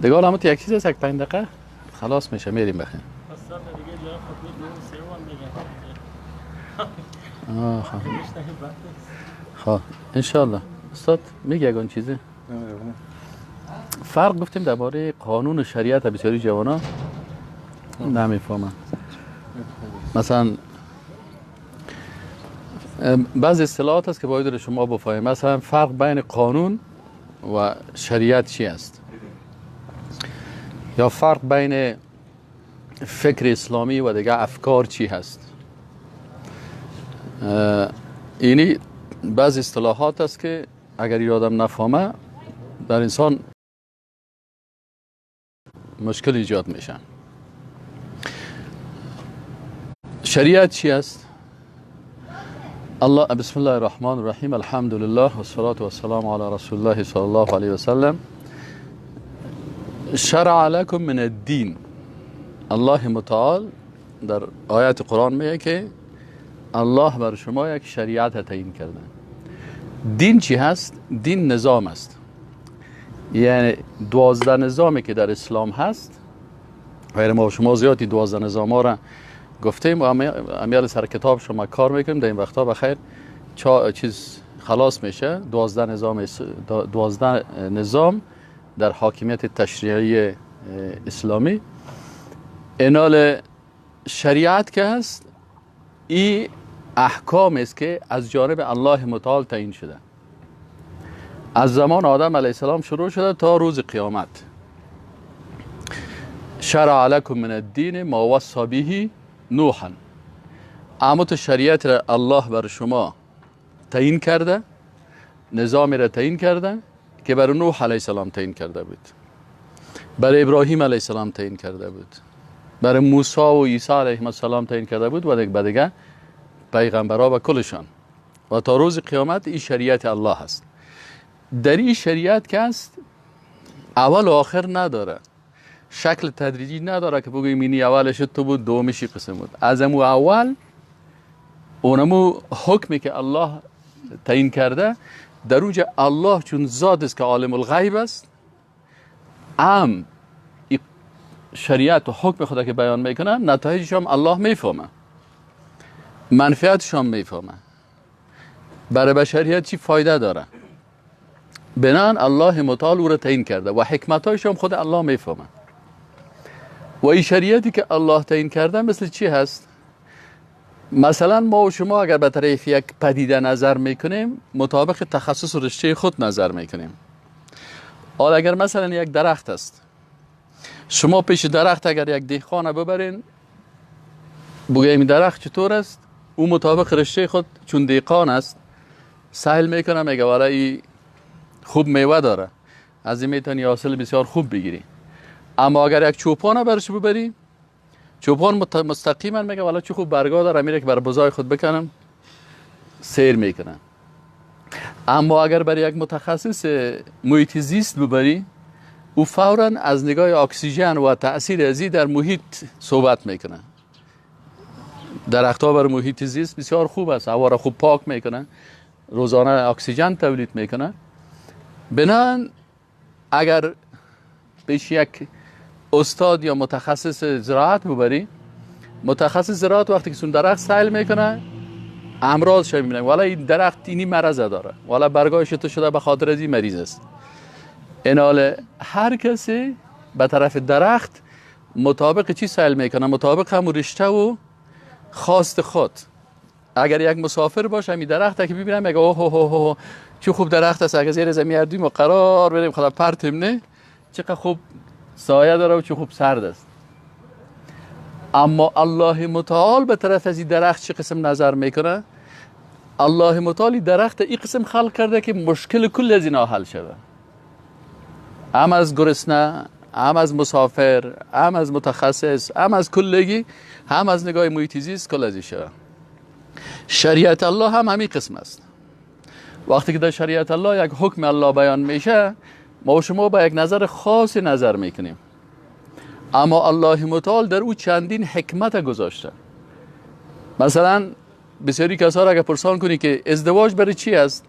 دیگه حالا یک چیز است، یک 5 دقیقه خلاص میشه، میریم بخیر. خب انشالله. استاد میگه یگان چیزی؟ فرق گفتیم درباره قانون و شریعت بسیاری جوانا نمیفهمن. مثلا بعضی اصطلاحات هست که باید شما بفهمید. مثلا فرق بین قانون و شریعت چی است؟ یا فرق بین فکر اسلامی و دیگه افکار چی هست؟ اینی بعضی اصطلاحات است که اگر یادم نفهمه در انسان مشکل ایجاد میشه. شریعت چی است؟ الله، بسم الله الرحمن الرحیم، الحمد لله والصلاة والسلام علی رسول الله صلی الله علیه وسلم. شرع لكم من الدین. الله متعال در آیات قرآن میگه که الله بر شما یک شریعت تعیین کرده. دین چی هست؟ دین نظام است. یعنی 12 نظامی که در اسلام هست، غیر ما و شما زیادی 12 نظام ها را گفتیم و امیال سر کتاب شما کار میکنیم. در این وقتا بخیر چیز خلاص میشه. 12 نظام، 12 نظام در حاکمیت تشریعی اسلامی. انال شریعت که هست، این احکام است که از جانب الله متعال تعیین شده، از زمان آدم علیه السلام شروع شده تا روز قیامت. شرع لکم من الدین ما وصی به نوحا. اما شریعت را الله بر شما تعیین کرده، نظامی را تعیین کرده که بر نوح علیه السلام تعیین کرده بود، بر ابراهیم علیه السلام تعیین کرده بود، بر موسی و عیسی علیه السلام تعیین کرده بود و دیگه پیغمبرها و کلشان، و تا روز قیامت این شریعت الله است. در این شریعت که است اول و آخر نداره، شکل تدریجی نداره که بگوییم اینی اولش تو بود، دومش قسم بود. از امو اول اونمو حکمی که الله تعیین کرده، در اونجا الله چون ذات است که عالم الغیب است، ام شریعت و حکم خدا که بیان میکنه، نتایجش هم الله میفهمه، منفعتش هم میفهمه، برای بشریت چی فایده داره. بنان الله متعال او را تعیین کرده و حکمتایش هم خود الله میفهمه. و این شریعتی که الله تعیین کرده مثل چی هست؟ مثلا ما و شما اگر به طرف یک پدیده نظر میکنیم، مطابق تخصص و رشته خود نظر میکنیم. حالا اگر مثلا یک درخت است، شما پیش درخت اگر یک دهقان ببرین، بگویم درخت چطور است، او مطابق رشته خود چون دهقان است سهل میکنه، میگه والا این خوب میوه داره، از این میتونی حاصل بسیار خوب بگیری. اما اگر یک چوپان برش ببری، چوپان مستقیما میگه والا چه خوب برگا داره، میره که بر بزای خود بکنم سیر میکنه. اما اگر برای یک متخصص محیط زیست ببری، او فوراً از نگاه اکسیژن و تاثیر ازی در محیط صحبت میکنه. درخت‌ها بر محیط زیست بسیار خوب است، هوا را خوب پاک میکنه، روزانه اکسیژن تولید میکنه. بنابراین اگر پیش یک استاد یا متخصص زراعت ببری، متخصص زراعت وقتی که سون درخت سیل میکنه، امراضش میبینه، والا این درخت اینی مرض داره، والا برگاش تو شده به خاطر از این مریض است. انال هر کسی به طرف درخت مطابق چی سیل میکنه؟ مطابق همون رشته و خواست خود. اگر یک مسافر باشه، همین درخت که ببینم میگه اوه اوه اوه چه خوب درخت است، اگر زیر زمین اردویم و قرار بریم خدا پرتیم، نه چقدر خوب سایه داره و چه خوب سرد است. اما الله متعال به طرف از این درخت چه قسم نظر میکنه؟ الله متعال درخت این قسم خلق کرده که مشکل کل از اینا حل شده، هم از گرسنه، هم از مسافر، هم از متخصص، هم از کلگی، هم از نگاه محیط زیست، کل از این شده. شریعت الله هم همین قسم است. وقتی که در شریعت الله یک حکم الله بیان میشه، ما و شما با یک نظر خاص نظر میکنیم، اما الله متعال در او چندین حکمت گذاشته. مثلا بسیاری کسا را اگر پرسان کنی که ازدواج برای چی است،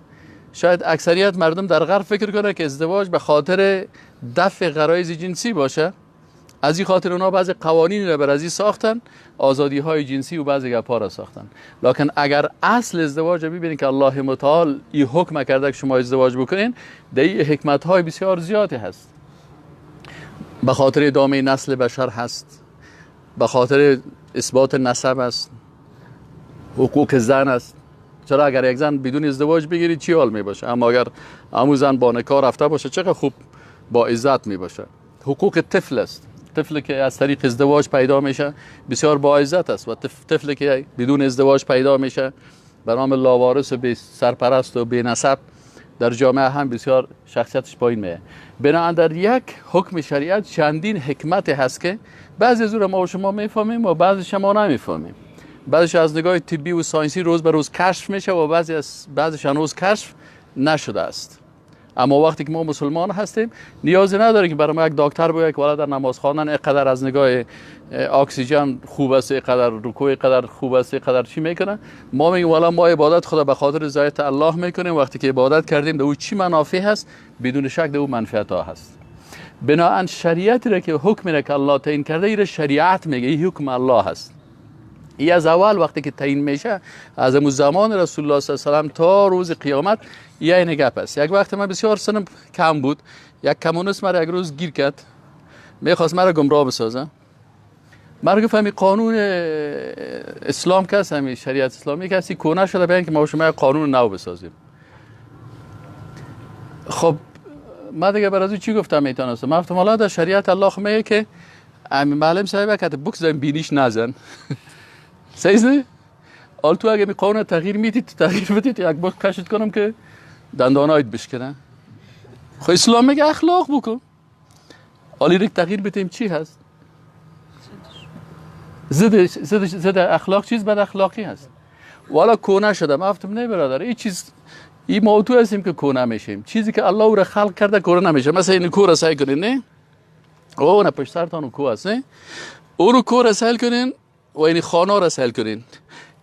شاید اکثریت مردم در غرب فکر کنه که ازدواج به خاطر دفع غرایز جنسی باشه. از این خاطر اونا بعضی قوانین را بر از این ساختن، آزادی های جنسی و بعضی گپا را ساختن. لکن اگر اصل ازدواج ببینید که الله متعال این حکم کرده که شما ازدواج بکنین، در این حکمت های بسیار زیادی هست. به خاطر ادامه نسل بشر هست، به خاطر اثبات نسب است، حقوق زن است. چرا اگر یک زن بدون ازدواج بگیری چی حال می باشه؟ اما اگر امو زن با نکاح رفته باشه چقدر خوب با عزت می باشه. حقوق طفل است، طفل که از طریق ازدواج پیدا میشه بسیار با عزت است و طفل که بدون ازدواج پیدا میشه به نام لاوارث و بی سرپرست و بی نسب در جامعه هم بسیار شخصیتش پایین میه. بنابراین در یک حکم شریعت چندین حکمت هست که بعضی از ما و شما میفهمیم و بعضی شما نمیفهمیم. بعضیش از نگاه طبی و ساینسی روز به روز کشف میشه و بعضیش هنوز کشف نشده است. اما وقتی که ما مسلمان هستیم نیازی نداره که برای ما یک دکتر بگه که والا در نماز خواندن اینقدر از نگاه اکسیژن خوب است، اینقدر رکوع اینقدر خوب است، اینقدر چی میکنه. ما میگیم والا ما عبادت خدا به خاطر رضایت الله میکنیم. وقتی که عبادت کردیم در او چی منافع هست؟ بدون شک در او منفعت ها هست. بناهن شریعت را که حکم را که الله تعیین کرده این شریعت میگه، این حکم الله هست. ای از اول وقتی که تعیین میشه از امو زمان رسول الله صلی الله علیه و سلم تا روز قیامت یه این گپ است. یک وقت من بسیار سنم کم بود، یک کمونیست مرا یک روز گیر کرد، میخواست مرا گمراه بسازه. مرا گفت همین قانون اسلام کس، همین شریعت اسلامی کسی کونه شده، بیان که ما شما قانون نو بسازیم. خب من دیگه برای چی گفتم میتونستم؟ من گفتم حالا در شریعت الله میگه که همین معلم صاحب که بکس بینیش نزن. صحیح نه؟ حال تو اگه می قانون تغییر میدید تغییر بدید یک بار کشت کنم که دندانایت بشکنه. خب اسلام میگه اخلاق بکن. حالی یک تغییر بدیم چی هست؟ زد اخلاق چیز بد اخلاقی هست. والا کونه شده. من گفتم نه برادر، این چیز این ما تو هستیم که کونه میشیم. چیزی که الله او را خلق کرده کونه نمیشه. مثلا این کو را سعی کنین نه؟ او نه پشت سرتان کو هست نه؟ او رو کو را سعی کنین و این خانه را سیل کنین.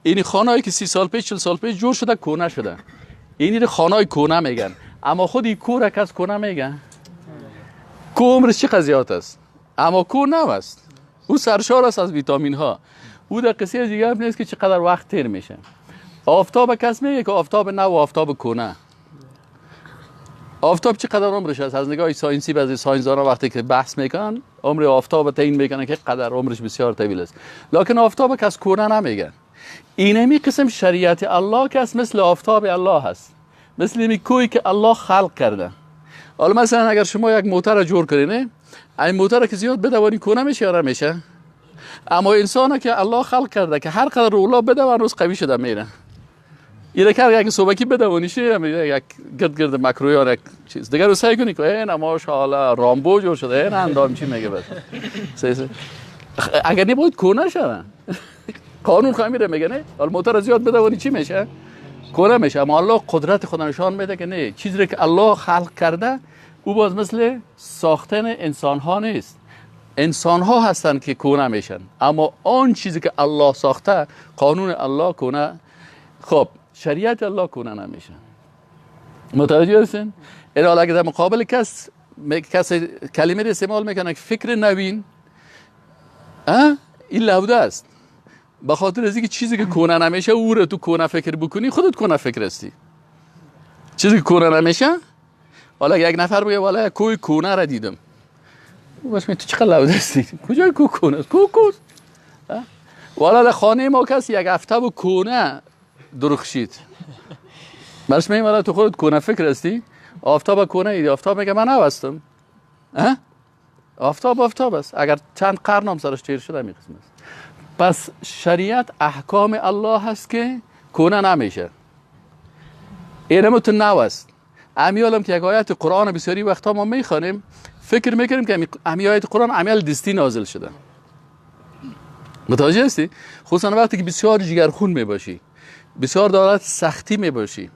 این خانه‌ای که 30 سال پیش 40 سال پیش جور شده کونه شده، این خانه های کونه میگن. اما خود این کو را کس کونه میگن. کو عمرش چه زیاد است، اما کو نو است، او سرشار است از ویتامین ها. او در قصه دیگه هم نیست که چقدر وقت تیر میشه. آفتاب کس میگه که آفتاب نو و آفتاب کونه. آفتاب چقدر عمرش است؟ از نگاه science ی بعضی ساینسدان‌ها وقتی که بحث میکنن عمر آفتاب تعیین میکنن که قدر عمرش بسیار طویل است، لکن آفتاب کس کونه نمیگن. اینمی قسم شریعت الله که است مثل آفتاب الله هست، مثل این کوهی که الله خلق کرده. حالا مثلا اگر شما یک موتر را جور کنین، این موتر که زیاد بدوانی کونه میشه یا نمیشه؟ اما انسان که الله خلق کرده که هر قدر رولا بدوان روز قوی شده میره. ایره که یک صبحکی بدوانی یک گرد گرد مکرویان یک چیز دیگه رو سعی کنی که این ماشاءالله رامبو جور شده، این اندام چی میگه بس. اگر نباید کونه شوه. قانون خواهی میره میگه نه، حالا موتور زیاد بدوانی چی میشه؟ کونه میشه. اما الله قدرت خود نشان میده که نه، چیزی که الله خلق کرده او باز مثل ساختن انسان ها نیست. انسان ها هستن که کونه میشن، اما آن چیزی که الله ساخته قانون الله کونه. خب شریعت الله کونه نمیشه. متوجه هستین؟ این حالا اگه در مقابل کس کلمه رو استعمال میکنه که فکر نوین، این لوده است. به خاطر از اینکه چیزی که کونه نمیشه او رو تو کونه فکر بکنی، خودت کونه فکر هستی. چیزی که کونه نمیشه، حالا یک نفر بگه والا کوی کونه را دیدم، باش تو چقدر لوده هستی؟ کجای کو کونه است؟ کو کو والا در خانه ما کسی یک هفته و کونه درخشید. برش میگم والا تو خودت کونه فکر هستی؟ آفتاب کونه ایدی. آفتاب میگه من هستم. آفتاب آفتاب است، اگر چند قرن هم سرش تیر شده می قسم است. پس شریعت احکام الله هست که کونه نمیشه. اینم تو نو است. امیالم که یک آیت قرآن بسیاری وقتا ما میخوانیم فکر میکنیم که امی آیت قرآن امیال دستی نازل شده. متوجه هستی؟ خصوصا وقتی که بسیار جگرخون میباشی، بسیار دارت سختی میباشی.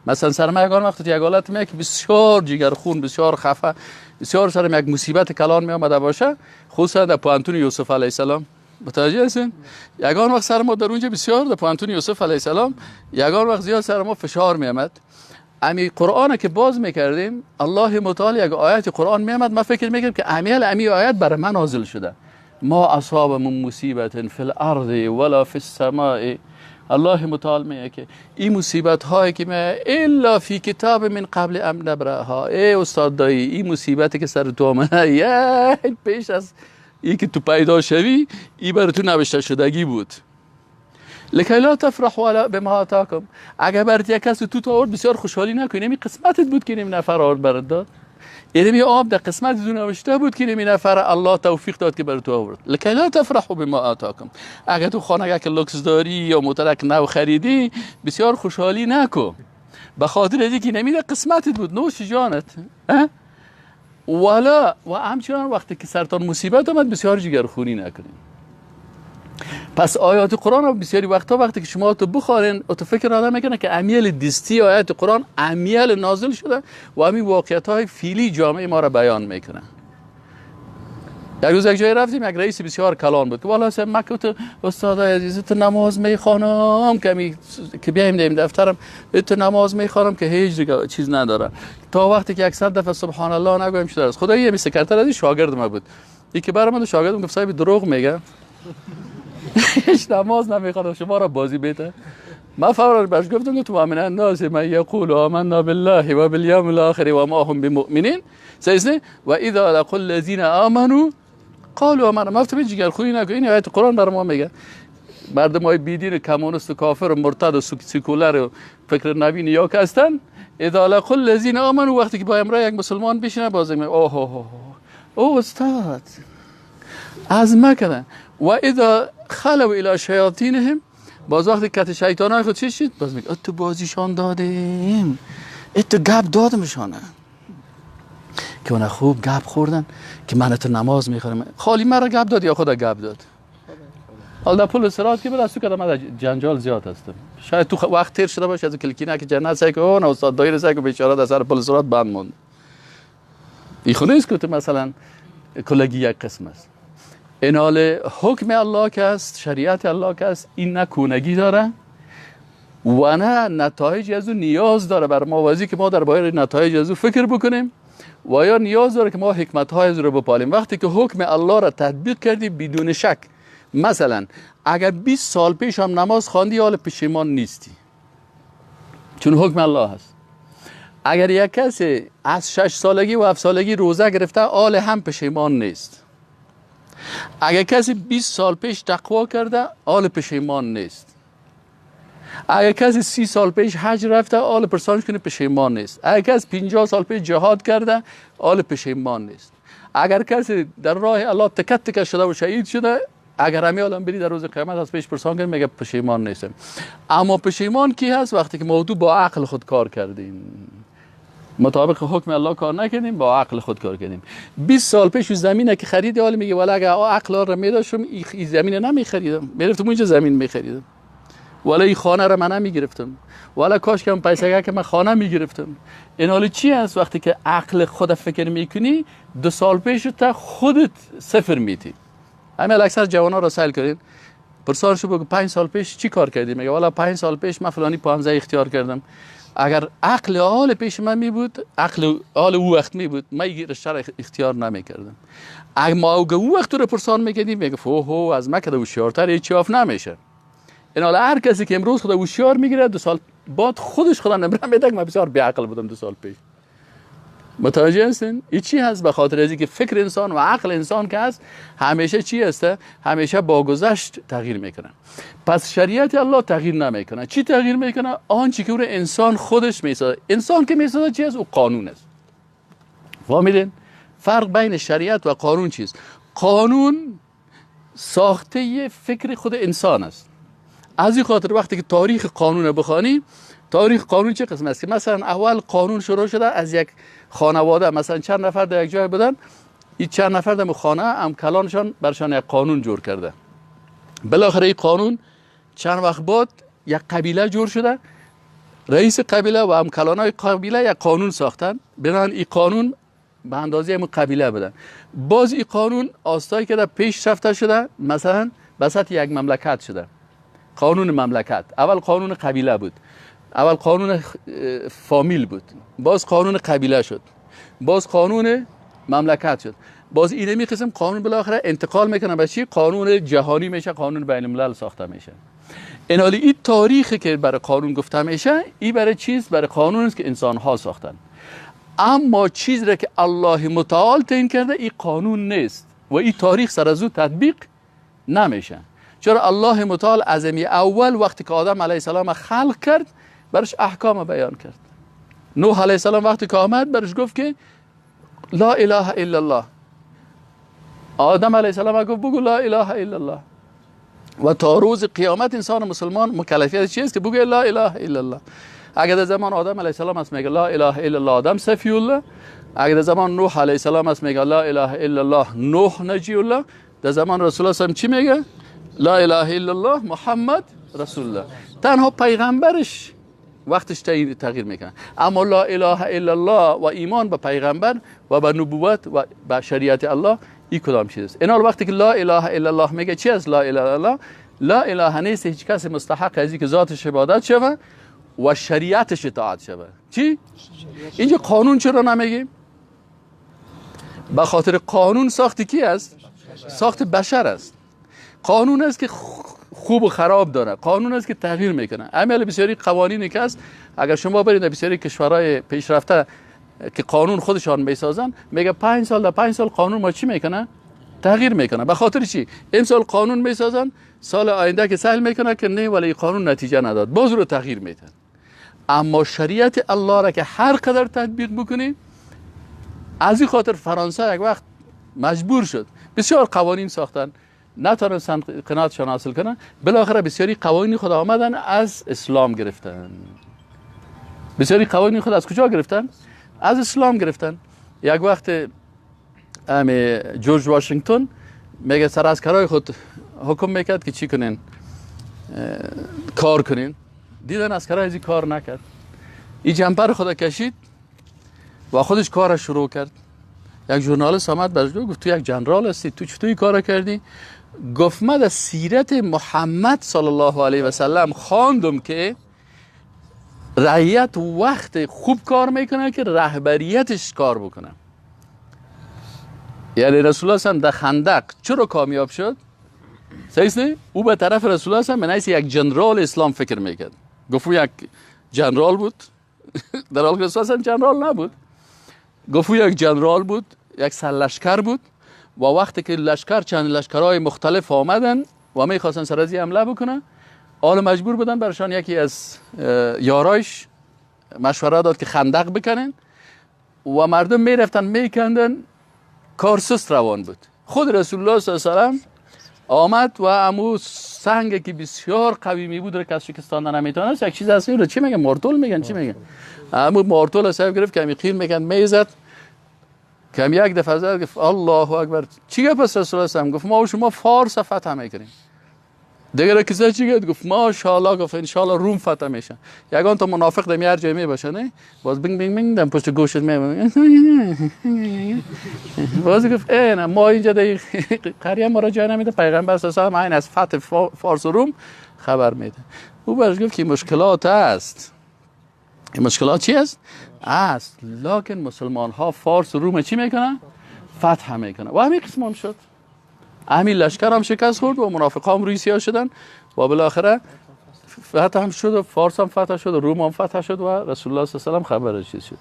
مثلا سر ما یگان وقتی یک حالت میاد که بسیار جگرخون، بسیار خفه، بسیار سرم یک مصیبت کلان می آمده باشه، خصوصا در پوانتون یوسف علیه السلام. متوجه هستین؟ یگان وقت سر ما در اونجا بسیار در پوانتون یوسف علیه السلام یگان وقت زیاد سر ما فشار می آمد. امی قرآن که باز میکردیم، الله متعال یک آیت قرآن میامد، من فکر میکردم که امیال امی آیت برای من نازل شده. ما اصاب من مصیبت فی الارض ولا فی السماء. الله متعال میگه که این مصیبت هایی که می الا فی کتاب من قبل ان نبرأها. ای استاد دایی، این مصیبتی که سر تو آمده پیش از ای که تو پیدا شوی، ای بر تو نوشته شدگی بود. لکی لا تفرحوا بما آتاکم. اگر برات یک کس تو آورد بسیار خوشحالی نکنی، این قسمتت بود که این نفر آورد برات داد. یعنی آب در قسمت تو نوشته بود که این نفر الله توفیق داد که بر تو آورد. لکی لا تفرحوا بما آتاکم. اگر تو خانه که لوکس داری یا موترک نو خریدی بسیار خوشحالی نکن، به خاطر اینکه نمیده قسمتت بود، نوش جانت. ولا و همچنان وقتی که سرتان مصیبت آمد بسیار جگرخونی نکنین. پس آیات قرآن بسیاری وقتا وقتی که شما تو بخارین و تو فکر آدم میکنه که امیال دستی آیات قرآن امیال نازل شده و همین واقعیت های فیلی جامعه ما را بیان میکنه. یک روز یک جای رفتیم، یک رئیس بسیار کلان بود که والا من که استاد عزیز تو نماز میخوانم که بیایم دیم دفترم، تو نماز میخوانم که هیچ دیگه چیز نداره، تا وقتی که 100 دفعه سبحان الله نگویم چه است. خدایی یه سکرتر از شاگرد ما بود، یکی برام من شاگردم گفت صاحب دروغ میگه، هیچ نماز نمیخوانم، شما را بازی بیته. ما فورا برش گفتم که تو من الناس من یقول آمنا بالله و بالیوم الاخر و ما هم بمؤمنین. سیسنه و اذا لقوا الذین آمنوا قالوا آمنا. ما گفتم جگرخونی نکن، این آیت قرآن بر ما میگه. مردم های بیدین کمونیست و کافر و مرتد و سکولر و فکر نوین یا هستن. اذا لقوا الذین آمنوا، وقتی که با امرای یک مسلمان بشینه باز میگه اوه اوه اوه استاد از ما کردن. و اذا خلوا الى شیاطینهم، باز وقتی کت شیطان خود چی شد باز میگه تو بازیشان دادیم، تو گپ دادمشانه که اونا خوب گپ خوردن که من تو نماز میخورم. خالی مرا گپ داد یا خدا گپ داد؟ حالا پول صراط که بود از تو کدام جنجال زیاد هستم، شاید تو وقت تیر شده باشه از کلکینه که جنت سعی که اون استاد دایر سعی که بیچاره در سر پل صراط بند موند. این خونه است که مثلا کلگی یک قسم است. این حال حکم الله که است، شریعت الله که است، این نه کونگی داره و نه نتایج از او نیاز داره بر ما وازی که ما در بایر نتایج از او فکر بکنیم و یا نیاز داره که ما حکمت های از او رو بپالیم. وقتی که حکم الله را تطبیق کردی بدون شک، مثلا اگر 20 سال پیش هم نماز خواندی حال پشیمان نیستی، چون حکم الله هست. اگر یک کسی از 6 سالگی و 7 سالگی روزه گرفته حال هم پشیمان نیست. اگر کسی 20 سال پیش تقوا کرده حال پشیمان نیست. اگر کسی 30 سال پیش حج رفته حال پرسانش کنه پشیمان نیست. اگر کسی 50 سال پیش جهاد کرده حال پشیمان نیست. اگر کسی در راه الله تکت تکه شده و شهید شده، اگر همی عالم بری در روز قیامت از پیش پرسان کنه میگه پشیمان نیستم. اما پشیمان کی هست؟ وقتی که موضوع با عقل خود کار کردیم، مطابق حکم الله کار نکردیم، با عقل خود کار کردیم. 20 سال پیش زمینه که خریدی حالا میگه ولی اگه عقل را میداشتم این زمینه نمیخریدم، میرفتم اونجا زمین میخریدم، ولی این خانه را من نمیگرفتم، ولی کاش که پیسه که من خانه میگرفتم. این حال چی هست؟ وقتی که عقل خود فکر میکنی 2 سال پیش تا خودت صفر میتی. همین اکثر جوانا را سیل کردین پرسانشو بگو 5 سال پیش چی کار کردی؟ میگه والا 5 سال پیش من فلانی 15 اختیار کردم. اگر عقل حال پیش من می بود، عقل حال او وقت می بود، من این رشته را اختیار نمی کردم. اگر ما او وقت رو پرسان میکردیم میگه فوهو از من که هوشیارتر هیچ یافت نمیشه. این حالا هر کسی که امروز خدا هوشیار میگیره 2 سال بعد خودش خدا نمره میده که من بسیار بی‌عقل بودم 2 سال پیش. متوجه هستین؟ این چی هست؟ به خاطر از اینکه فکر انسان و عقل انسان که هست همیشه چی هست؟ همیشه با گذشت تغییر میکنه. پس شریعت الله تغییر نمیکنه. چی تغییر میکنه؟ آنچه که او انسان خودش میسازه. انسان که میسازه چی هست؟ او قانون است. فهمیدین؟ فرق بین شریعت و قانون چیست؟ قانون ساخته فکر خود انسان است. از این خاطر وقتی که تاریخ قانون رو بخوانی، تاریخ قانون چه قسم است؟ که مثلا اول قانون شروع شده از یک خانواده، مثلا چند نفر در یک جای بودن، این چند نفر در خانه هم کلانشان برشان یک قانون جور کرده. بالاخره این قانون چند وقت بعد یک قبیله جور شده، رئیس قبیله و هم کلانای قبیله یک قانون ساختن، بنابراین این قانون به اندازه هم قبیله بودن. باز این قانون آستایی که در پیش رفته شده، مثلا به سطح یک مملکت شده، قانون مملکت. اول قانون قبیله بود، اول قانون فامیل بود، باز قانون قبیله شد، باز قانون مملکت شد، باز اینمی قسم قانون بالاخره انتقال میکنه به چی؟ قانون جهانی میشه، قانون بین الملل ساخته میشه. این حالی این تاریخی که برای قانون گفته میشه، این برای چیز، برای قانون است که انسان ها ساختن. اما چیز را که الله متعال تعیین کرده این قانون نیست و این تاریخ سر از او تطبیق نمیشه. چرا الله متعال از اول وقتی که آدم علیه السلام خلق کرد برش احکام بیان کرد. نوح علیه السلام وقتی که آمد برش گفت که لا اله الا الله. آدم علیه السلام گفت بگو لا اله الا الله. و تا روز قیامت انسان مسلمان مکلفیت چیست که بگو لا اله الا الله. اگر در زمان آدم علیه السلام است میگه لا اله الا الله آدم صفی الله. اگر در زمان نوح علیه السلام است میگه لا اله الا الله نوح نجی الله. در زمان رسول الله صلی چی میگه؟ لا اله الا الله محمد رسول الله. تنها پیغمبرش وقتش تغییر میکنه، اما لا اله الا الله و ایمان به پیغمبر و به نبوت و به شریعت الله این کدام چیز است؟ اینا وقتی که لا اله الا الله میگه چی است لا اله الا الله؟ لا اله نیست هیچ کس مستحق از اینکه ذاتش عبادت شوه و شریعتش اطاعت شوه. چی؟ اینجا قانون چرا نمیگیم؟ به خاطر قانون ساخت کی است؟ ساخت بشر است. قانون است که خوب و خراب داره، قانون است که تغییر میکنه. عمل بسیاری قوانینی که است، اگر شما برید در بسیاری کشورهای پیشرفته که قانون خودشان میسازن، میگه 5 سال در 5 سال قانون ما چی میکنه؟ تغییر میکنه. به خاطر چی؟ امسال قانون میسازن، سال آینده که سهل میکنه که نه ولی قانون نتیجه نداد، باز رو تغییر میدن. اما شریعت الله را که هر قدر تطبیق بکنی، از این خاطر فرانسه یک وقت مجبور شد بسیار قوانین ساختن، نتونستن قناعتشان حاصل کنن، بالاخره بسیاری قوانین خود آمدن از اسلام گرفتن. بسیاری قوانین خود از کجا گرفتن؟ از اسلام گرفتن. یک وقت جورج واشنگتن میگه سر عسکرای خود حکم میکرد که چی کنین؟ کار کنین. دیدن عسکرای از این کار نکرد، این جمپر خود کشید و خودش کار شروع کرد. یک ژورنالیست آمد برش گفت تو یک جنرال هستی، تو چطوری کار کردی؟ گفت من در سیرت محمد صلی الله علیه و سلم خواندم که رعیت وقت خوب کار میکنه که رهبریتش کار بکنه. یعنی رسول الله صلی در خندق چرا کامیاب شد؟ صحیح نه؟ او به طرف رسول الله صلی من حیث یک جنرال اسلام فکر میکرد. گفت او یک جنرال بود در حال که رسول الله جنرال نبود. گفت او یک جنرال بود، یک سرلشکر بود و وقتی که لشکر چند لشکرهای مختلف آمدن و میخواستن سر از حمله بکنن، آل مجبور بودن برشان یکی از یارایش مشوره داد که خندق بکنن و مردم میرفتن میکندن، کار سست روان بود. خود رسول الله صلی الله علیه و سلم آمد و امو سنگ که بسیار قوی می بود را که از شکستان نمیتونست، یک چیز هست رو چی میگن؟ مارتول میگن، چی میگن؟ امو مارتول صاحب گرفت که قیر میگن میزد، کم یک دفعه زد، گفت الله اکبر. چی گفت رسول الله صلی؟ گفت ما و شما فارس فتح میکنیم. دیگه کسی چی گفت؟ گفت ماشاءالله، گفت ان شاء الله روم فتح میشه. یگان تا منافق دم هر جای میباشه نه، باز بینگ بینگ بینگ دم پشت گوشت می باز گفت ای نه ما اینجا در قریه ما را جای نمیده، پیغمبر صلی الله علیه و از فتح فارس و روم خبر میده. او برش گفت که مشکلات است. این مشکلات چی است؟ است. لکن مسلمان ها فارس و روم چی میکنن؟ فتح میکنن. و همین قسم هم شد. همین لشکر هم شکست خورد و منافق هم روی سیاه شدن و بالاخره فتح هم شد و فارس هم فتح شد و روم هم فتح شد و رسول الله صلی الله علیه و خبرش چیز شد.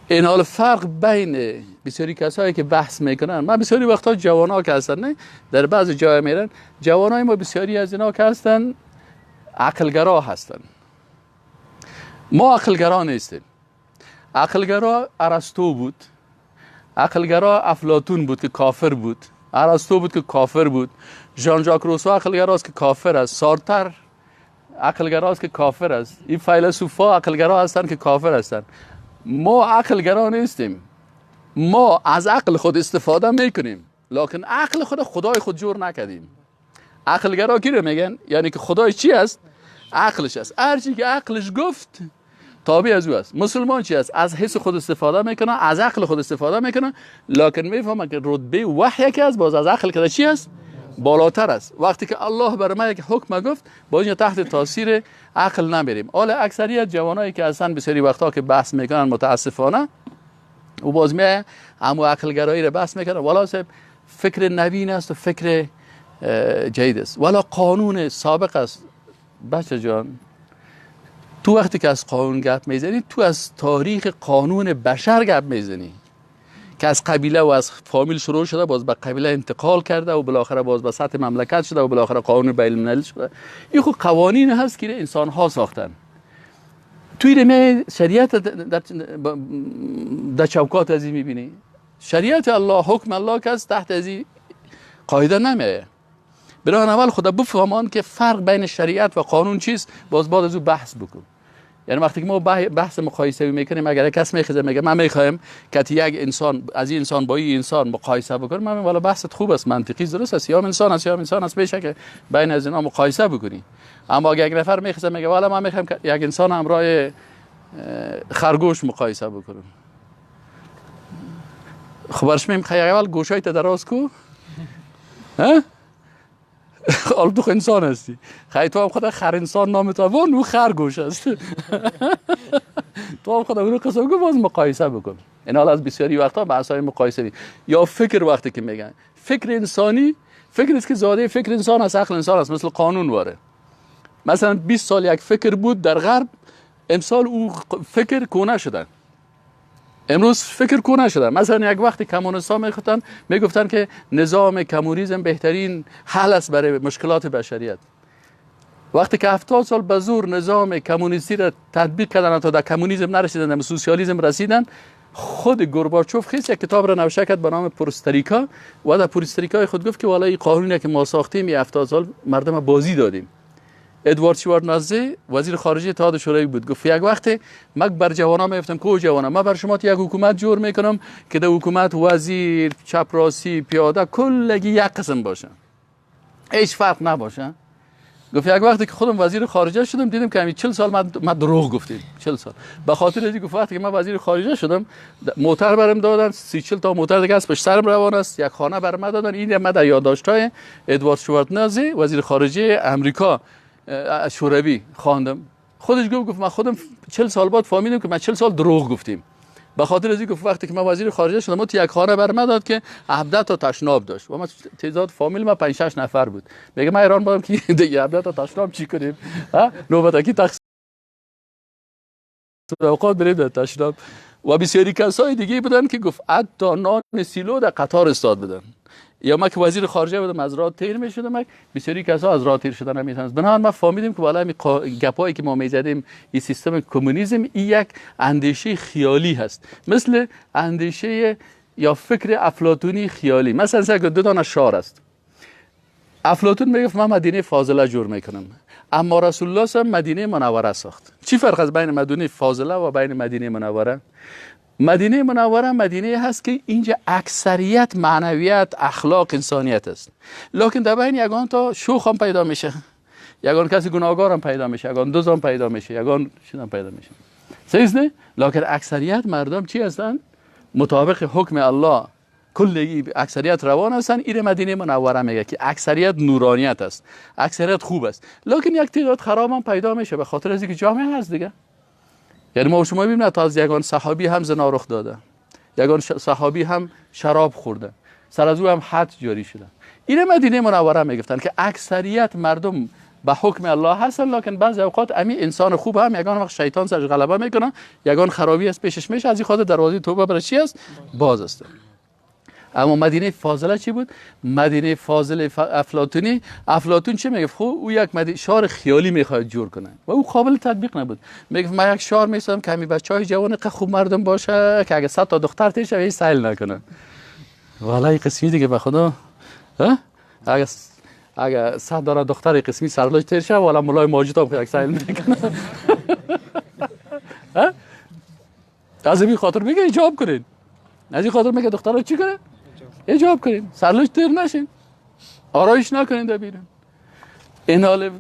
این حال فرق بین بسیاری کسایی که بحث میکنن، من بسیاری وقتا جوان‌ها که هستن نه در بعضی جای میرن، جوانای ما بسیاری از اینا که هستن عقلگرا هستن. ما عقلگرا نیستیم. عقلگرا ارسطو بود، عقلگرا افلاطون بود که کافر بود، ارسطو بود که کافر بود، ژان ژاک روسو عقلگراست که کافر است، سارتر عقلگراست که کافر است، این فیلسوفا عقلگرا هستند که کافر هستند. ما عقلگرا نیستیم. ما از عقل خود استفاده میکنیم، لکن عقل خود خدای خود جور نکردیم. عقلگرا کی رو میگن؟ یعنی که خدای چی است؟ عقلش است. هر چی که عقلش گفت تابع از او است. مسلمان چی است؟ از حس خود استفاده میکنه، از عقل خود استفاده میکنه، لکن میفهمه که رتبه وحی که است باز از عقل که چی است؟ بالاتر است. وقتی که الله برای ما یک حکم گفت، باز اینجا تحت تاثیر عقل نمیریم. حالا اکثریت جوانایی که اصلا بسیاری وقتا که بحث میکنن متاسفانه او باز می همو عقل گرایی رو بحث میکنه، والا صاحب فکر نوین است و فکر جدید است، والا قانون سابق است. بچه جان، تو وقتی که از قانون گپ میزنی، تو از تاریخ قانون بشر گپ میزنی که از قبیله و از فامیل شروع شده، باز به قبیله انتقال کرده و بالاخره باز به سطح مملکت شده و بالاخره قانون بین المللی شده. این خود قوانین هست که انسان ها ساختن. توی می شریعت در چوکات از این میبینی، شریعت الله، حکم الله که از تحت از این قاعده نمیه. برای اول خدا بفهمان که فرق بین شریعت و قانون چیست، باز بعد از او بحث بکن. یعنی وقتی که ما بحث مقایسه میکنیم، اگر کس میخواد میگه من میخوایم که یک انسان از این انسان با این انسان مقایسه بکنم، من والا بحثت خوب است، منطقی درست است، یا انسان است یا انسان است، بشه که بین از اینا مقایسه بکنی. اما اگر یک نفر میخواد میگه والا من میخوایم که یک انسان همراه خرگوش مقایسه بکنم، خب برش میم خیلی اول گوشایت دراز کو، ها حالا تو انسان هستی، خیلی تو هم خدا خر انسان نام تو او خرگوش است. تو هم خدا اونو قسم کن باز مقایسه بکن. این حالا از بسیاری وقتا بحث‌های مقایسه بی. یا فکر، وقتی که میگن فکر انسانی، فکر است که زاده فکر انسان است، عقل انسان است، مثل قانون واره. مثلا 20 سال یک فکر بود در غرب، امسال او فکر کونه شده، امروز فکر کونه شده. مثلا یک وقتی کمونیست‌ها میگفتن که نظام کمونیسم بهترین حل است برای مشکلات بشریت. وقتی که 70 سال به زور نظام کمونیستی را تطبیق کردن تا در کمونیسم نرسیدن، به سوسیالیسم رسیدن، خود گورباچوف خیس یک کتاب را نوشته کرد به نام پرستریکا و در پرستریکای خود گفت که والا این قانونی که ما ساختیم، این 70 سال مردم بازی دادیم. ادوارد شواردنازه وزیر خارجه اتحاد شوروی بود، گفت یک وقت من بر جوانا میگفتم کو جوانا، من بر شما یک حکومت جور میکنم که در حکومت وزیر، چپراسی، پیاده کلگی یک قسم باشن، هیچ فرق نباشه. گفت یک وقتی که خودم وزیر خارجه شدم دیدم که همین 40 سال من دروغ گفتیم، 40 سال. به خاطر اینکه گفت وقتی که من وزیر خارجه شدم موتر برم دادن، 30-40 تا موتر دیگه از پشت سرم روان است، یک خانه برم دادن. این من در یادداشت‌های ادوارد شواردنازه وزیر خارجه امریکا شوروی خواندم. خودش گفت من خودم 40 سال بعد فهمیدم که من 40 سال دروغ گفتیم. به خاطر از اینکه وقتی که من وزیر خارجه شدم تو یک خانه بر من داد که 17 تا تشناب داشت و من تعداد فامیل ما 5 6 نفر بود. میگه من ایران بودم که دیگه 17 تا تشناب چی کنیم؟ ها نوبتکی تقسیم اوقات بریم در تشناب. و بسیاری کسای دیگه بودن که گفت حتی نان سیلو در قطار استاد بودن. یا ما که وزیر خارجه بودم از راه تیر میشدم، بسیاری کسا از راه تیر شدن نمیتونست. بنابراین ما فهمیدیم که والا گپایی که ما میزدیم این سیستم کمونیسم این یک اندیشه خیالی هست، مثل اندیشه یا فکر افلاطونی خیالی. مثلا دو دانه شعر است. افلاطون میگفت من مدینه فاضله جور میکنم، اما رسول الله صلی مدینه منوره ساخت. چی فرق از بین مدینه فاضله و بین مدینه منوره؟ مدینه منوره مدینه هست که اینجا اکثریت معنویت، اخلاق، انسانیت است، لکن در بین یگان تا شوخ هم پیدا میشه، یگان کسی گناهکار هم پیدا میشه، یگان دزد هم پیدا میشه، یگان چیز هم پیدا میشه. صحیح نه؟ لکن اکثریت مردم چی هستند؟ مطابق حکم الله کلی اکثریت روان هستند. این مدینه منوره میگه که اکثریت نورانیت است، اکثریت خوب است، لکن یک تعداد خراب هم پیدا میشه به خاطر از اینکه جامعه هست دیگه. یعنی ما شما ببینید تا از یگان صحابی هم زنا رخ داده، یگان صحابی هم شراب خورده، سر از او هم حد جاری شده. این مدینه منوره میگفتن که اکثریت مردم به حکم الله هستن، لکن بعضی اوقات امی انسان خوب هم یگان وقت شیطان سرش غلبه میکنه، یگان خرابی از پیشش میشه، از این خاطر دروازه توبه برای چی است؟ باز است. اما مدینه فاضله چی بود؟ مدینه فاضله افلاطونی، افلاطون چی میگفت؟ خب او یک شهر خیالی میخواد جور کنه و او قابل تطبیق نبود. میگفت من یک شهر میسازم که همین بچهای جوان که خوب مردم باشه که اگه 100 تا دختر تیر شه هیچ سیل نکنه. والله قسمی دیگه به خدا، ها اگه 100 داره دختر قسمی سرلاج تیر شه والا مولای ماجد هم یک سیل میکنه. ها از این خاطر میگه ایجاب کنین. از این خاطر میگه دخترها چی کنه؟ ایجاب کنین، سرلوش تیر نشین، آرایش نکنین در بیرون. این حال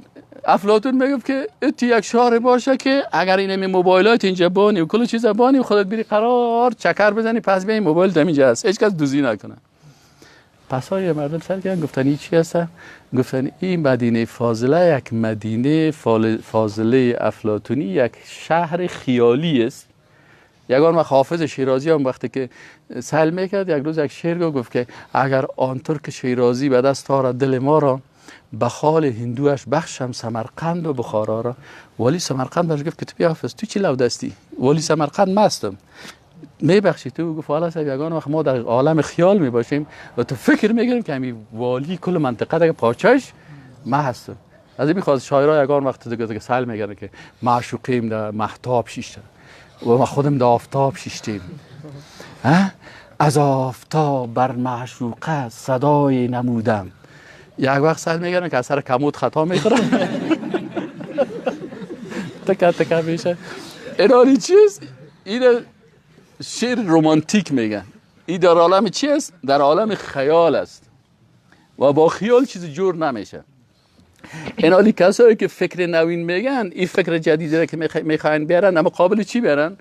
افلاطون میگفت که تی یک شهر باشه که اگر این موبایلات اینجا بانی و کل چیز بانی خودت بری قرار چکر بزنی پس بیای موبایل دم اینجا هست، هیچ کس دزدی نکنه. پس های مردم سر کردن گفتن این چی هست؟ گفتن این مدینه فاضله یک مدینه فاضله افلاطونی، یک شهر خیالی است. یگان وقت حافظ شیرازی هم وقتی که سیل میکرد یک روز یک شعر گفت که اگر آن ترک شیرازی به دست آرد دل ما را، به خال هندوش بخشم سمرقند و بخارا را. والی سمرقند برش گفت که تو بیا حافظ، تو چی لو دستی؟ والی سمرقند مستم، میبخشی تو. گفت والا صاحب یگان وقت ما در عالم خیال میباشیم و تو فکر میکنیم که همین والی کل منطقه دیگه پاچش ما هستم. از این میخواد شاعرها یگان وقت دیگه سیل میگن که معشوقیم در مهتاب شیشته و ما خودم در آفتاب شیشتیم، از آفتاب بر معشوقه صدای نمودم. یک وقت سر میگن که از سر کمود خطا میخورم تکه تکه میشه. اینالی چیز؟ این شعر رومانتیک میگن. این در عالم چی است؟ در عالم خیال است و با خیال چیز جور نمیشه. اینالی کسایی که فکر نوین میگن، این فکر جدید را که میخواین بیارن، در مقابل چی بیارن؟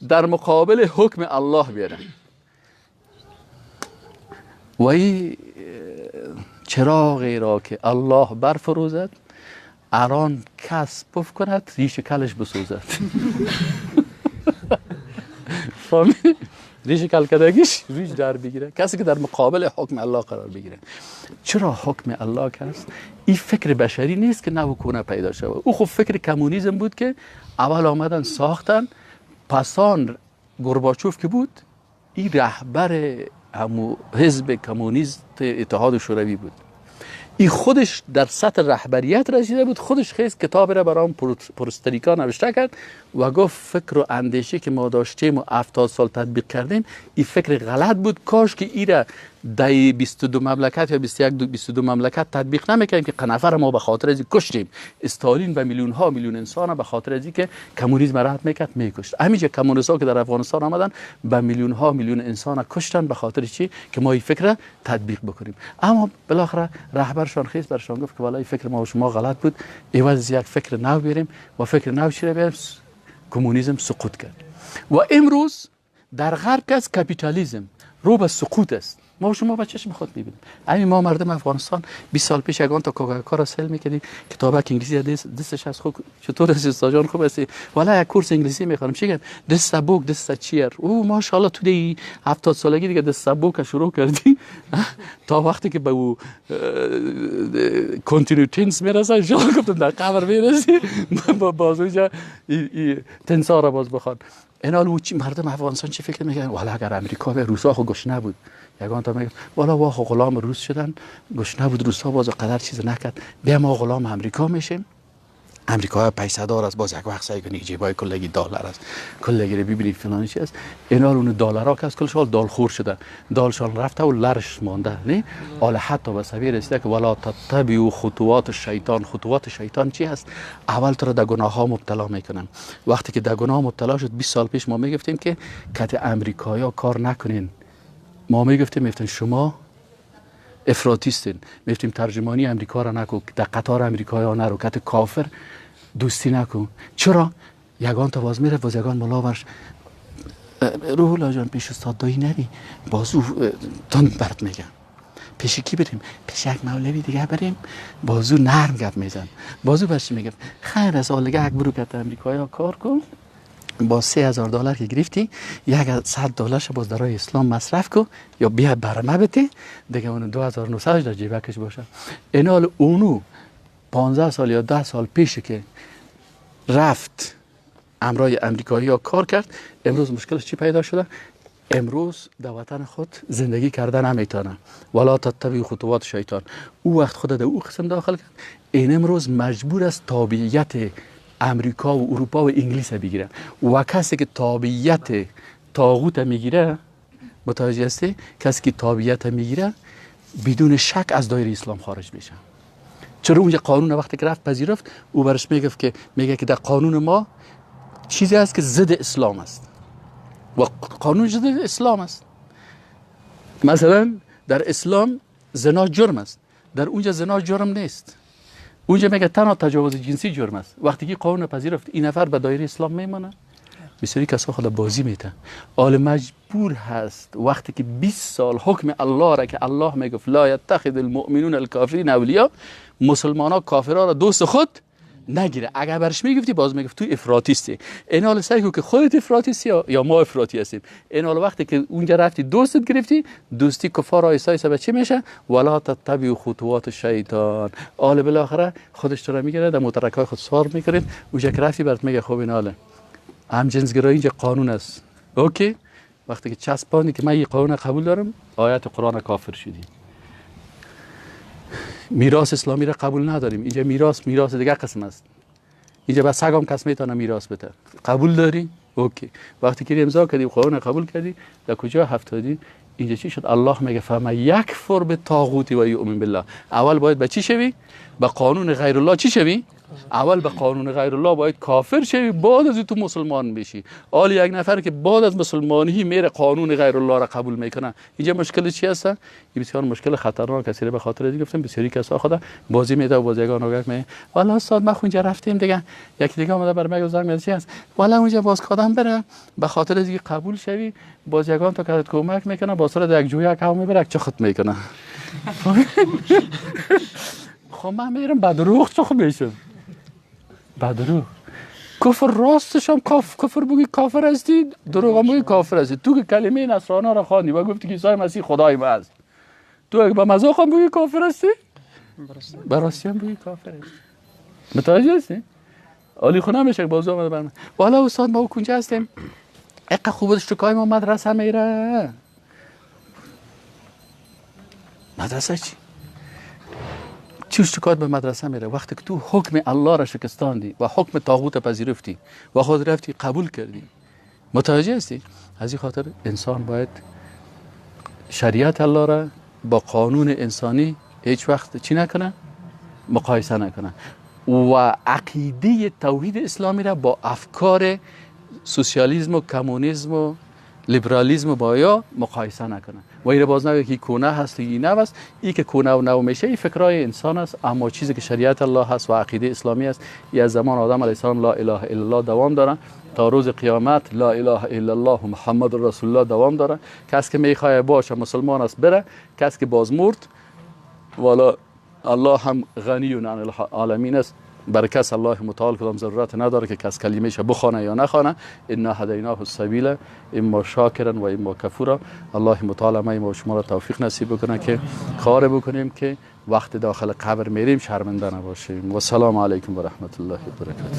در مقابل حکم الله بیارن. و این چراغی را که الله برفروزد، اران کس پف کند ریش کلش بسوزد. فهمی؟ ریش کل کدگیش ریش در بگیره، کسی که در مقابل حکم الله قرار بگیره. چرا حکم الله کس؟ این فکر بشری نیست که نو کونه پیدا شود. او خب فکر کمونیسم بود که اول آمدن ساختن، پسان گورباچوف که بود این رهبر همو حزب کمونیست اتحاد شوروی بود، این خودش در سطح رهبریت رسیده بود، خودش خیز کتاب را برام پرستریکا نوشته کرد و گفت فکر و اندیشه که ما داشتیم و 70 سال تطبیق کردیم این فکر غلط بود، کاش که ای را در 22 مملکت یا 21 22 مملکت تطبیق نمیکردیم که قنفر ما به خاطر از کشتیم. استالین و میلیون ها میلیون انسان به خاطر از که کمونیسم رد میکرد میکشت. همینجا کمونیست‌ها که در افغانستان آمدن به میلیون ها میلیون انسان کشتن به خاطر چی؟ که ما این فکر تطبیق بکنیم. اما بالاخره رهبرشان خیز برشان گفت که والله فکر ما و شما غلط بود، عوض یک فکر نو بیاریم و فکر نو چی بیاریم؟ کمونیسم سقوط کرد. و امروز در غرب از کاپیتالیسم رو به سقوط است. ما شما با چشم خود میبینیم. همین ما مردم افغانستان 20 سال پیش یگان تا کوکاکولا را سیل میکردیم، کتابک انگلیسی دستش از خوب چطور است استاد جان خوب هستی؟ والا یک کورس انگلیسی میخوام. چی گفت؟ دست بوک دست چیر. او ماشاءالله تو دی 70 سالگی دیگه دست بوک شروع کردی تا وقتی که به او continue tense میرسه ان شاء الله گفتم در قبر میرسی باز اونجا tense ا را باز بخوان. اینا چی مردم افغانستان چی فکر میکنن؟ والا اگر امریکا به روسا خو گشنه بود، یگان تا میگه والا وا خو غلام روس شدن، گشنه بود روسا باز قدر چیز نکرد، بیا ما غلام امریکا میشیم. امریکا پیسه دار است، باز یک وقت سعی کنی جیبای کلگی دلار است، کلگی رو ببینی فلان چی است. اینا اون دلارا که از کل شال دالخور شده، دالشان رفته و لرش مانده، نه حالا حتی به سبیل رسیده که ولا تتبعوا خطوات الشیطان. خطوات شیطان چی است؟ اول تو رو در گناه ها مبتلا میکنن. وقتی که در گناه مبتلا شد، 20 سال پیش ما میگفتیم که کت امریکایا کار نکنین، ما میگفتیم میگفتن شما افراطیستین، میگفتیم ترجمانی امریکا را نکن، در قطار امریکایا نرو، کت کافر دوستی نکن. چرا؟ یگان تا باز میره باز یگان ملا برش روح الله جان پیش استاد دایی نری، باز او تند برات میگن. پیش کی بریم؟ پیش یک مولوی دیگه بریم، بازو نرم گپ میزن، بازو برش میگه خیر از آلگه یک برو کت امریکایا کار کن، با $3000 که گرفتی $100 باز در اسلام مصرف کو یا بیا برمه بده دیگه، اون 2900 در جیبکش باشه. اینال اونو 15 سال یا 10 سال پیش که رفت امرای امریکایی ها کار کرد، امروز مشکلش چی پیدا شده؟ امروز در وطن خود زندگی کردن نمیتونه. ولا تتبعوا خطوات شیطان. او وقت خود در او قسم داخل کرد، این امروز مجبور است تابعیت امریکا و اروپا و انگلیس بگیره و کسی که تابعیت طاغوت میگیره، متوجه هستی؟ کسی که تابعیت میگیره بدون شک از دایره اسلام خارج میشه. چرا اونجا قانون وقتی که رفت پذیرفت، او برش میگفت که میگه که در قانون ما چیزی هست که ضد اسلام است و قانون ضد اسلام است. مثلا در اسلام زنا جرم است، در اونجا زنا جرم نیست. اونجا میگه تنها تجاوز جنسی جرم است. وقتی که قانون پذیرفت، این نفر به دایره اسلام میمانه؟ بسیاری کسا خود بازی میتن. آل مجبور هست وقتی که 20 سال حکم الله را که الله میگفت لا یتخذ المؤمنون الکافرین اولیا، مسلمان ها کافرها را دوست خود نگیره. اگر برش میگفتی باز میگفت تو افراطی هستی. این حال سعی کو که خودت افراطی هستی یا ما افراطی هستیم. این حال وقتی که اونجا رفتی دوستت گرفتی، دوستی کفار آیسا آیسا به چی میشه؟ ولا تتبعوا خطوات الشیطان. حال بالاخره خودش تو را میگیره در موترکای خود سوار میکنید. اونجا که رفتی برات میگه خب این حاله همجنسگرایی اینجا قانون است. okay، وقتی که چسبانی که من این قانون قبول دارم، آیت قرآن کافر شدی. میراث اسلامی را قبول نداریم. اینجا میراث دیگه قسم است. اینجا بس سگام کس میتونه میراث بده. قبول داری؟ okay. وقتی که امضا کردی قانون قبول کردی، در کجا هفتادی؟ اینجا چی شد؟ الله میگه فمن یکفر بالطاغوت و یؤمن بالله. اول باید به چی شوی؟ به قانون غیر الله چی شوی؟ اول به قانون غیر الله باید کافر شوی، بعد از تو مسلمان بشی. حالا یک نفر که بعد از مسلمانی میره قانون غیر الله را قبول میکنه، اینجا مشکل چی هست؟ این بسیار مشکل خطرناک است. به خاطر دیگه گفتم بسیاری کسا خدا بازی میده و بازیگان نگاه می والا استاد ما اونجا رفتیم دیگه، یکی دیگه اومده برای من زنگ میزنه چی هست؟ والا اونجا باز کدام بره به خاطر دیگه قبول شوی، بازیگان تو کارت کمک میکنه، باز سر یک جویا که میبره چه خود میکنه. خب من میرم به دروغ چه خوب میشم. بدروغ کفر راستش هم کفر بگی کافر هستی، دروغ هم بگی کافر هستی. تو که کلمه نصرانا را خواندی و گفتی که عیسی مسیح خدای ما است، تو اگه به مذاق هم بگی کافر هستی، به راستی هم بگی کافر هستی. متوجه هستی؟ عالی خونه میشه بازو آمده برمه والا استاد ما کنجا هستیم، اقا خوب اشتکای ما مدرسه میره. مدرسه چی؟ چی اشتکات به مدرسه میره؟ وقتی که تو حکم الله را شکستاندی و حکم طاغوت پذیرفتی و خود رفتی قبول کردی، متوجه هستی؟ از این خاطر انسان باید شریعت الله را با قانون انسانی هیچ وقت چی نکنه؟ مقایسه نکنه و عقیده توحید اسلامی را با افکار سوسیالیسم و کمونیسم و لیبرالیسم با یا مقایسه نکنه و این باز نگه که کونه هست و این نو است. این که کونه و نو میشه این فکرای انسان است، اما چیزی که شریعت الله هست و عقیده اسلامی است ای از زمان آدم علیه السلام لا اله الا الله دوام داره تا روز قیامت، لا اله الا الله محمد رسول الله دوام داره. کس که میخواد باشه مسلمان است بره، کس که باز مرد والا الله هم غنی عن العالمین است، بر کس الله متعال کدام ضرورت نداره که کس کلمه‌ش بخونه یا نخونه. انا هدیناه السبیل اما شاکرا و اما کفورا. الله متعال ما شما را توفیق نصیب بکنه که کار بکنیم که وقت داخل قبر میریم شرمنده نباشیم. و سلام علیکم و رحمت الله و برکاته.